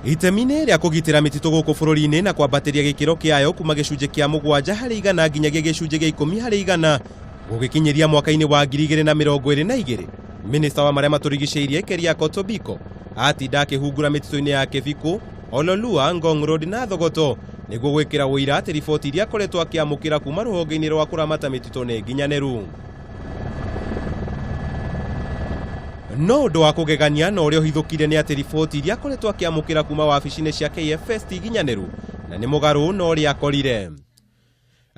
Itemi-inĩ rĩa kũgitĩra mĩtitũ gũkũ bũrũri-inĩ na kwambatĩria gĩkĩro kĩayo kuma gĩcunjĩ kĩa 7% nginyagia gĩcunjĩ gĩa 10% gũgĩkinyĩria mwaka-inĩ wa 2022, Minista wa marĩa matũrigicĩirie Keriako Tobiko atinda akĩhungura mĩtitũ-inĩ ya Kĩbikũ, Ololua, Ngong Road na Thogoto nĩguo gwĩkĩra ũira atĩ riboti iria akoretwo akĩamũkĩra kuma rũhonge-inĩ rwa kũramata mĩtitũ nĩ nginyanĩru. No ũndũ wa kũgegania na ũrĩa ũhithũkire nĩ atĩ riboti iria akoretwo akĩamũkĩra kuma wabici-inĩ cia KFS ti nginyanĩru na nĩ mũgarũ na ũrĩa akorire.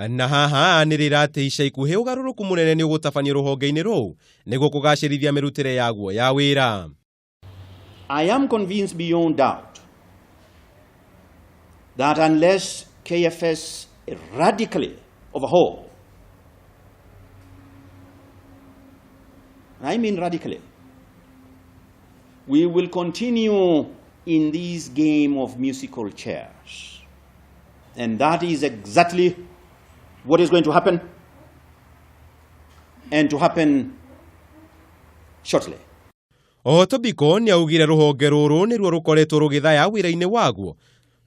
Na haha anĩrĩra atĩ ica ikuhĩ ũgarũrũku mũnene nĩ ũgũtabanio rũhonge-inĩ rũu nĩguo kũgacĩrithia mĩrutĩre yaguo ya wĩra. I am convinced beyond doubt that unless KFS radically overhaul, I mean radically, we will continue in this game of musical chairs. And that is exactly what is going to happen, and to happen shortly. Oho Tobiko nĩ augire rũhonge rũrũ nĩruo rũkoretwo rũgĩthaya wĩra-inĩ waguo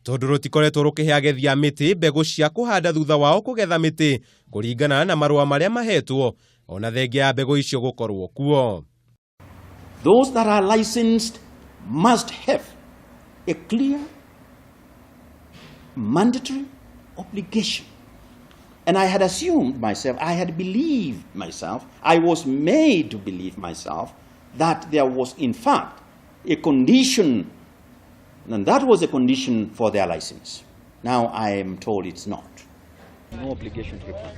tondũ rũtikoretwo rũkĩhe agethi a mĩtĩ mbegũ cia kũhanda thutha wao kũgetha mĩtĩ kũringana na marũa marĩa mahetwo ona thengia ya mbegũ icio gũkorwo kuo. Those that are licensed must have a clear mandatory obligation. And I had assumed myself, I had believed myself, I was made to believe myself that there was in fact a condition, and that was a condition for their license. Now I am told it's not. No obligation to replant.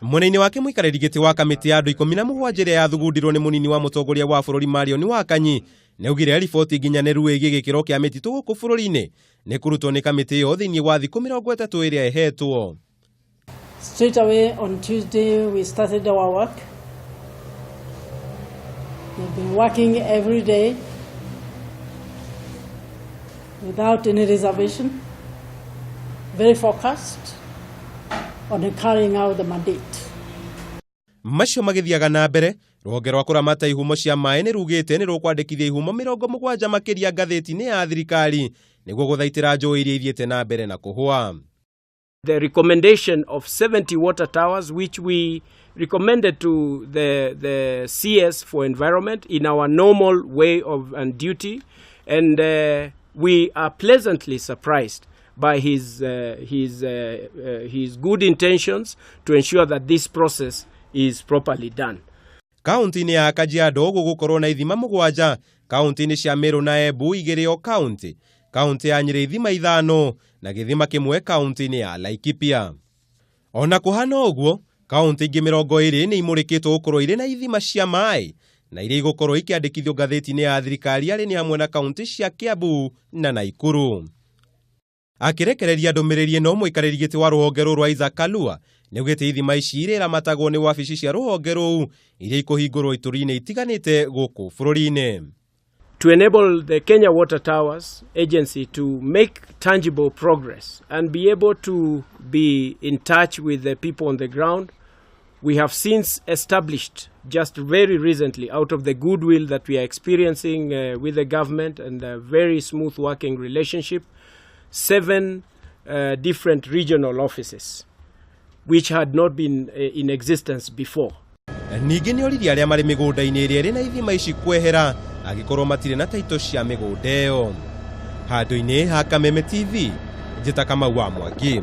Mwena-inĩ wake mũikarĩri gĩtĩ wa kamĩtĩ ya andũ 17 ĩrĩa yathugundirwo nĩ mũnini wa mũtongoria wa bũrũri Marion Wakanyi nĩaugire riboti nginyanĩru ĩgiĩ gĩkĩro kĩa mĩtitũ gũkũ bũrũri-inĩ nĩ kũrutwo nĩ kamĩtĩ ĩyo thĩinĩ wa thikũ 30 ĩrĩa ĩhetwo. Straight away on Tuesday we started our work. We've been working every day without any reservation, very focused on carrying out the mandate. Macio magĩthiaga na mbere, rũhonge rwa kũramata ihumo cia maĩ nĩ rugĩte nĩ rũkwandĩkithia ihumo 70 makĩria ngathĩti-inĩ ya thirikari nĩguo gũthaitĩra njũĩ iria ithiĩte na mbere na kũhũa. The recommendation of 70 water towers, which we recommended to the CS for Environment in our normal way of and duty, and we are pleasantly surprised by his good intentions to ensure that this process is properly done. Kaunti-inĩ ya Kajiado gũgũkorwo na ithima 7, kaunti-inĩ cia Meru na Embu 2 o kaunti, kaunti ya Nyĩrĩ ithima 5 na gĩthima kĩmwe kaunti-inĩ ya Laikipia. Ona kũhana ũguo, kaunti ingĩ 20 nĩ imũrĩkĩtwo gũkorwo irĩ na ithima cia maĩ na iria igũkorwo ikĩandĩkithio ngathĩti-inĩ ya thirikari arĩ nĩ hamwe na kaunti cia Kiambu na Naikuru. Akĩrekereria ndũmĩrĩri ĩno, mũikarĩri gĩtĩ wa rũhonge rũrũ Isaac Kalua nĩaugĩte ithima ici iria iramatagwo nĩ wabici cia rũhonge rũu iria ikũhingũrwo itũri-inĩ itiganĩte gũkũ bũrũri-inĩ. To enable the Kenya Water Towers Agency to make tangible progress and be able to be in touch with the people on the ground, we have since established just very recently, out of the goodwill that we are experiencing with the government and the very smooth working relationship, 7 different regional offices, which had not been in existence before. Ningĩ nĩ oririe arĩa marĩ mĩgũnda-inĩ ĩrĩa ĩrĩ na ithima ici kwehera angĩkorwo matirĩ na taito cia mĩgũnda ĩyo. Handũ-inĩ ha Kameme TV, njĩta Kamau wa Mwangi.